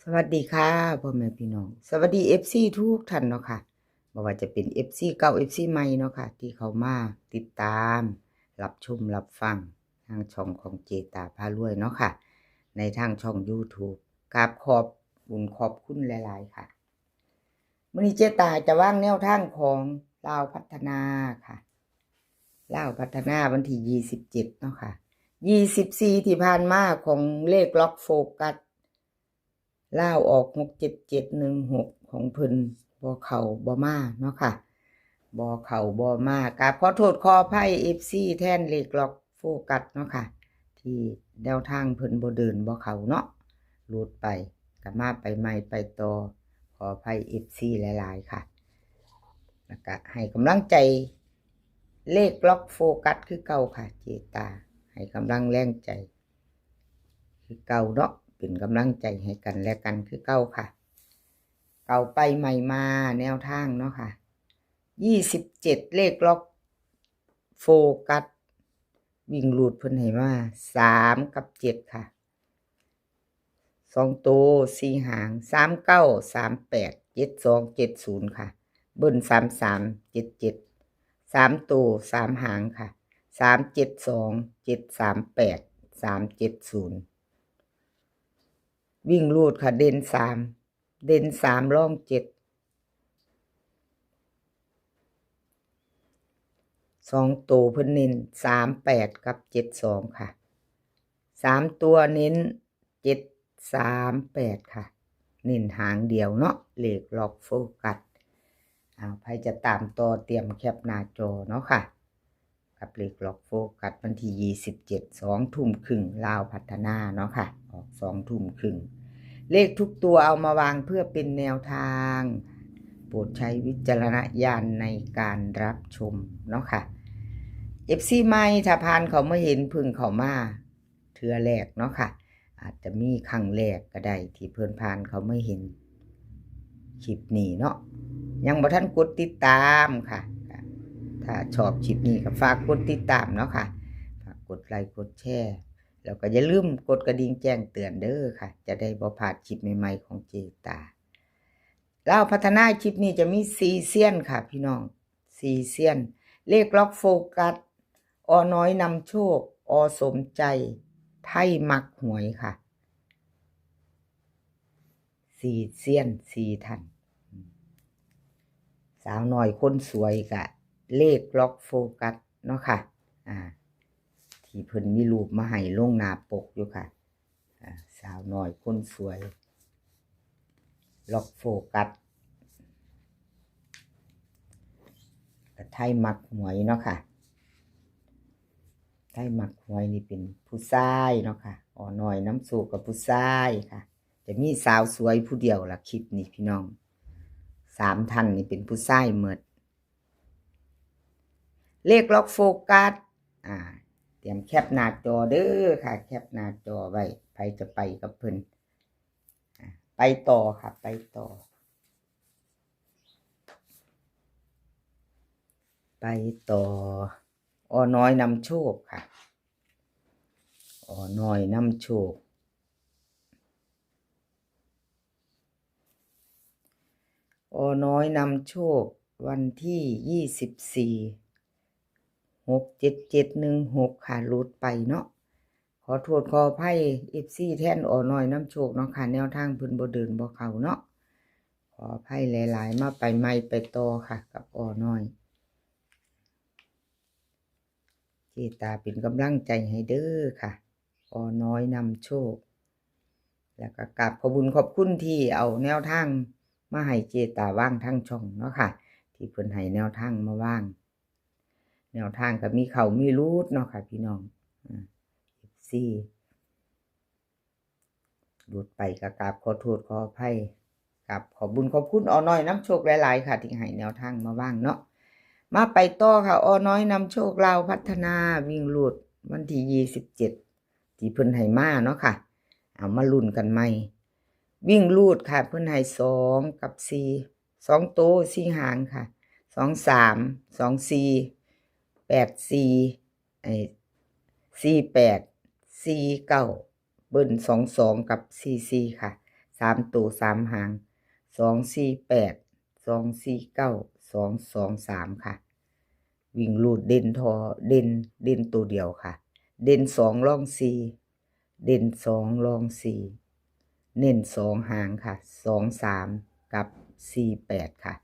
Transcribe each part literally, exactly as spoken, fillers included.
สวัสดีค่ะพ่อแม่พี่น้อง สวัสดี เอฟซี ทุกท่านเนาะค่ะ บ่ว่าจะเป็น เอฟซี เก่า เอฟซี ใหม่เนาะค่ะ ที่เข้ามาติดตาม รับชม รับฟัง ทางช่องของเจตาพารวยเนาะค่ะ ในทางช่อง YouTube กราบขอบบุญขอบคุณหลายๆค่ะ มื้อนี้เจตาจะวางแนวทางของลาวพัฒนาค่ะ ลาวพัฒนาวันที่ ยี่สิบเจ็ดเนาะค่ะ ยี่สิบสี่ ที่ผ่านมาของเลขล็อกโฟกัส ลาวออก หกเจ็ดเจ็ดหนึ่งหก ของเพิ่นบ่เข้าบ่มาเนาะค่ะ บ่เข้าบ่มา กราบขอโทษขออภัย เอฟซี แทนเลขล็อกโฟกัสเนาะค่ะ ที่แนวทางเพิ่นบ่เดินบ่เข้าเนาะ หลุดไป ก็มาไปใหม่ไปต่อ ขออภัย เอฟซี หลายๆค่ะ แล้วก็ให้กำลังใจเลขล็อกโฟกัสคือเก่าค่ะ เจตา ให้กำลังแรงใจ คือเก่าเนาะ เป็นกำลังใจให้กันและกันคือเก่าค่ะ เก่าไปใหม่มาแนวทางเนาะค่ะ ยี่สิบเจ็ด เลขล็อกโฟกัส วิ่งรูดเพิ่นให้มา สาม กับ เจ็ด ค่ะ สองโต สี่ หาง สามเก้า สามแปด เจ็ดสอง เจ็ดศูนย์ ค่ะ เบิ้ล สามสาม เจ็ดเจ็ด สามโต สาม หางค่ะ สามเจ็ดสอง เจ็ดสามแปด สามเจ็ดศูนย์ วิ่งรูดค่ะ เด่น สาม เด่น สาม รอง เจ็ด สองโตเพิ่นเน้น สามแปด กับ เจ็ดสอง ค่ะ สามตัวเน้น เจ็ดสามแปด ค่ะ เน้นหางเดียวเนาะ เลขล็อกโฟกัส เอา ไผจะตามต่อเตรียมแคปหน้าจอเนาะค่ะ กับเลขล็อกโฟกัสวันที่ ยี่สิบเจ็ด สองทุ่มครึ่ง ลาวพัฒนาเนาะค่ะ ออก สองทุ่มครึ่ง เลขทุกตัวเอามาวางเพื่อเป็นแนวทาง โปรดใช้วิจารณญาณในการรับชมเนาะค่ะ เอฟซี ใหม่ ถ้าผ่านเข้ามาเห็น เพิ่งเข้ามาเทื่อแรกเนาะค่ะ อาจจะมีครั้งแรกก็ได้ที่เพิ่นผ่านเข้ามาเห็นคลิปนี้เนาะ ยังบ่ทันกดติดตามค่ะ ถ้าชอบคลิปนี้ก็ฝากกดติดตามเนาะค่ะ ฝากกดไลค์กดแชร์ แล้วก็อย่าลืมกดกระดิ่งแจ้งเตือนเด้อค่ะ จะได้บ่พลาดคลิปใหม่ๆของเจตา ลาวพัฒนาคลิปนี้จะมีสี่เซียนค่ะพี่น้อง สี่เซียน เลขล็อกโฟกัส อ.น้อยนำโชค อ.สมใจ ไทยมักหวยค่ะ สี่เซียน สี่ท่าน สาวน้อยคนสวยกะเลขล็อกโฟกัสเนาะค่ะ อ่า ที่เพิ่นมีรูปมาให้ลงหน้าปกอยู่ค่ะ อ่า สาวน้อยคนสวย ล็อกโฟกัส กะไทยมักหวยเนาะค่ะ ไทยมักหวยนี่เป็นผู้ชายเนาะค่ะ อ.น้อยนำโชคกับผู้ชายค่ะ จะมีสาวสวยผู้เดียวละคลิปนี้พี่น้อง สามท่านนี่เป็นผู้ชายหมด เลขล็อกโฟกัส อ่า เตรียมแคปหน้าจอเด้อค่ะ แคปหน้าจอไว้ ไผจะไปกับเพิ่น อ่า ไปต่อค่ะ ไปต่อ ไปต่อ อ.น้อยนำโชคค่ะ อ.น้อยนำโชค อ.น้อยนำโชค วันที่ ยี่สิบสี่ หกเจ็ดเจ็ดหนึ่งหก ค่ะ หลุดไปเนาะ ขอโทษขออภัย เอฟซี แทน อ.น้อยนำโชคเนาะค่ะ แนวทางเพิ่นบ่เดินบ่เข้าเนาะ ขออภัยหลายๆ มาไปใหม่ไปต่อค่ะ กับ อ.น้อย เจตาเป็นกำลังใจให้เด้อค่ะ อ.น้อยนำโชค แล้วก็กราบขอบบุญขอบคุณที่เอาแนวทางมาให้เจตาวางทางช่องเนาะค่ะ ที่เพิ่นให้แนวทางมาวาง แนวทางก็มีเข้ามีหลุดเนาะค่ะพี่น้อง อ่า เอฟซี หลุดไปก็กราบขอโทษขออภัย กราบขอบบุญขอบคุณ อ.น้อยนำโชคหลายๆค่ะ ที่ให้แนวทางมาวางเนาะ มาไปต่อค่ะ อ.น้อยนำโชค ลาวพัฒนา วิ่งรูดวันที่ ยี่สิบเจ็ด ที่เพิ่นให้มาเนาะค่ะ เอามาลุ้นกันใหม่ วิ่งรูดค่ะ เพิ่นให้ สอง กับ สี่ สองโต สี่ หางค่ะ สองสาม สองสี่ แปดสี่ ไอ้ สี่แปด สี่เก้า เบิ้ล สองสอง กับ สี่สี่ ค่ะ สามตัวสามหาง สองสี่แปด สองสี่เก้า สองสองสาม ค่ะ วิ่งรูดเด่นทอ เด่น เด่นตัวเดียวค่ะ เด่นสองรองสี่ เด่นสองรองสี่ เน้นสองหางค่ะ สองสาม กับ สี่แปด ค่ะ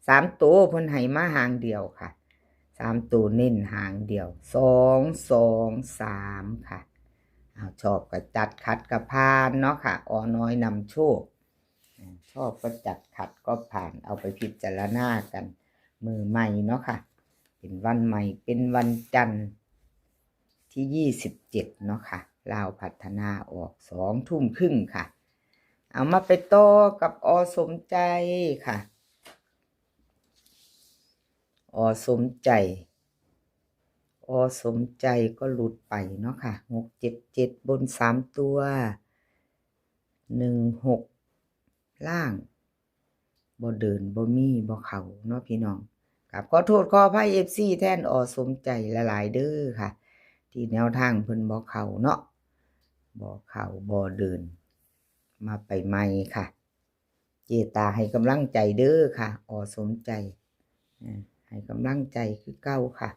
สามตัวเพิ่นให้มาหางเดียวค่ะ สามตัวเน้นหางเดียว สองสองสาม ค่ะ เอาชอบก็จัด ขัดก็ผ่านเนาะค่ะ อ.น้อยนำโชค อ่า ชอบก็จัด ขัดก็ผ่าน เอาไปพิจารณากัน มื้อใหม่เนาะค่ะ เป็นวันใหม่ เป็นวันจันทร์ที่ ยี่สิบเจ็ด เนาะค่ะ ลาวพัฒนาออก สองทุ่มครึ่งค่ะ เอามาไปต่อกับ อ.สมใจค่ะ อ.สมใจ อ.สมใจก็หลุดไปเนาะค่ะ หกเจ็ดเจ็ด บนสามตัว หนึ่งหก ล่าง บ่เดิน บ่มี บ่เข้าเนาะพี่น้อง ครับ ขอโทษขออภัย เอฟซี แทน อ.สมใจหลายๆเด้อค่ะ ที่แนวทางเพิ่นบ่เข้าเนาะ บ่เข้า บ่เดิน มาไปใหม่ค่ะ เจตาให้กำลังใจเด้อค่ะ อ.สมใจ อ่า ให้กำลังใจคือเก่าค่ะ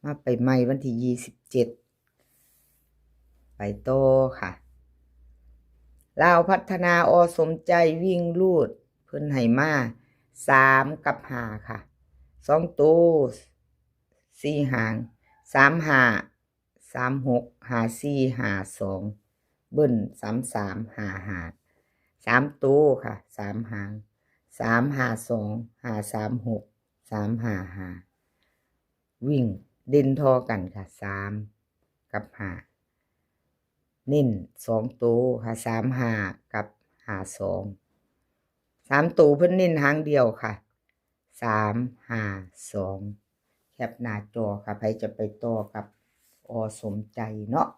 มาไปใหม่วันที่ ยี่สิบเจ็ด ไปต่อค่ะ ลาวพัฒนา อ.สมใจวิ่งรูด เพิ่นให้มา สาม กับ ห้า ค่ะ สองตัว สี่หาง สามห้า สามหก ห้าสี่ ห้าสอง เบิ้ล สามสาม ห้าห้า สามตัวค่ะ สามหาง สามห้าสอง ห้าสามหก สามห้าห้า วิ่งเด่นทอกันค่ะ สาม กับ ห้า เน้นสองตัวค่ะ สามห้า กับ ห้าสอง สามตัวเพิ่นเน้นหางเดียวค่ะ สามห้าสอง แคปหน้าจอค่ะ ไผจะไปต่อกับ อ.สมใจเนาะ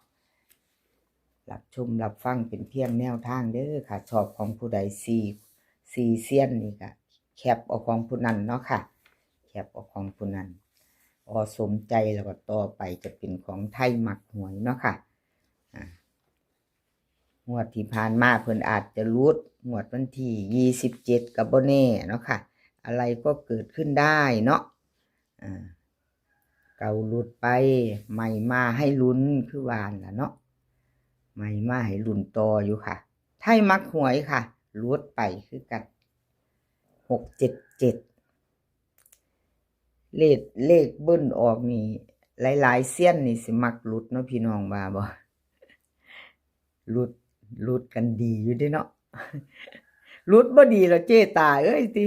รับชมรับฟังเป็นเพียงแนวทางเด้อค่ะ ชอบของผู้ใด สี่ สี่เซียนนี่ก็แคปเอาของผู้นั้นเนาะค่ะ แคปเอาของผู้นั้น อ.สมใจ แล้วก็ต่อไปจะเป็นของไทยมักหวยเนาะค่ะ อ่า งวดที่ผ่านมาเพิ่นอาจจะหลุด งวดวันที่ ยี่สิบเจ็ด ก็บ่แน่เนาะค่ะ อะไรก็เกิดขึ้นได้เนาะ อ่า เก่าหลุดไป ใหม่มาให้ลุ้น คือว่าหั่นล่ะเนาะ ใหม่มาให้ลุ้นต่ออยู่ค่ะ ไทยมักหวยค่ะ หลุดไปคือกัน หกเจ็ดเจ็ด เลข เลขเบิ้ลออกนี่ หลายๆเซียนนี่สิมักหลุดเนาะ พี่น้องว่าบ่ หลุด หลุดกันดีอยู่เด้เนาะ หลุดบ่ดีแล้วเจตาเอ้ยติ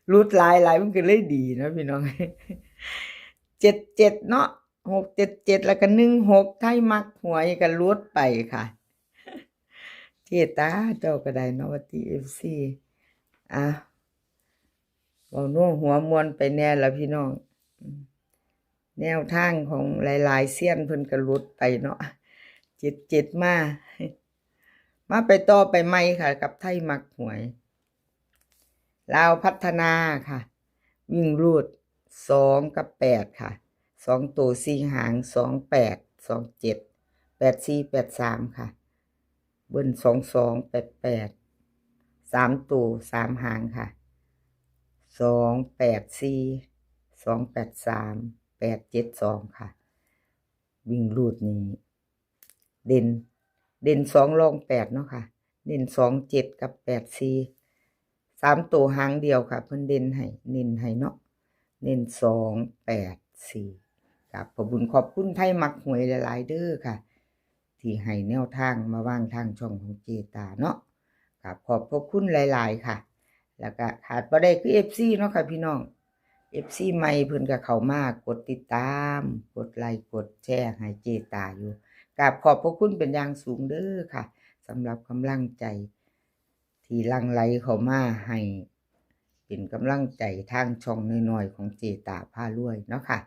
หลุดหลายๆมันก็เลยดีเนาะพี่น้อง เจ็ดเจ็ดเนาะ หกเจ็ดเจ็ด แล้วก็ หนึ่งหก ไทยมักหวยก็หลุดไปค่ะ เจตาเจ้าก็ได้เนาะ ว่าติ เอฟซี อ่ะ เว้านัวหัวม่วนไปแน่ละพี่น้อง อืม แนวทางของหลายๆเซียนเพิ่นก็หลุดไปเนาะ เจ็ดเจ็ด มา มาไปต่อไปใหม่ค่ะ กับไทยมักหวย ลาวพัฒนาค่ะ วิ่งรูด สอง กับ แปด ค่ะ สองตัวสี่หาง สองแปด สองเจ็ด แปดสี่ แปดสาม ค่ะ เบิ้ล สองสอง แปดแปด สามตัวสามหางค่ะ สอง แปดสี่ สอง แปดสาม แปดเจ็ดสอง ค่ะ วิ่งรูดนี่ เด่น เด่นสองรองแปดเนาะค่ะ เน้น สองเจ็ด กับ แปดสี่ สามตัวหางเดียวค่ะ เพิ่นเด่นให้ เน้นให้เนาะ เน้น สองแปดสี่ ครับ ขอบคุณ ขอบคุณไทยมักหวยหลายๆเด้อค่ะ ที่ให้แนวทางมาวางทางช่องของเจตาเนาะ ครับ ขอบพระคุณหลายๆค่ะ แล้วก็ขาดบ่ได้คือ เอฟซี เนาะค่ะพี่น้อง เอฟซี ใหม่เพิ่นก็เข้ามา กดติดตาม กดไลค์ กดแชร์ให้เจตาอยู่ กราบขอบพระคุณเป็นอย่างสูงเด้อค่ะ สำหรับกำลังใจ ที่หลั่งไหลเข้ามาให้เป็นกำลังใจทางช่องน้อยๆของเจตาพารวยเนาะค่ะ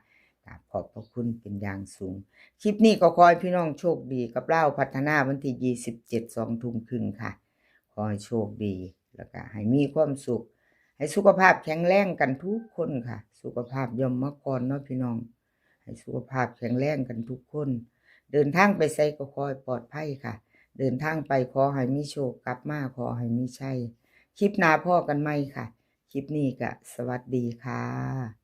กราบขอบพระคุณเป็นอย่างสูง คลิปนี้ก็ขอให้พี่น้องโชคดีกับลาวพัฒนาวันที่ ยี่สิบเจ็ด สองทุ่มครึ่งค่ะ ขอให้โชคดี แล้วก็ให้มีความสุข ให้สุขภาพแข็งแรงกันทุกคนค่ะ สุขภาพย่อมมาก่อนเนาะพี่น้อง ให้สุขภาพแข็งแรงกันทุกคน เดินทางไปไสก็ขอให้ปลอดภัยค่ะ เดินทางไปขอให้มีโชค กลับมาขอให้มีชัย คลิปหน้าพ้อกันใหม่ค่ะ คลิปนี้ก็สวัสดีค่ะ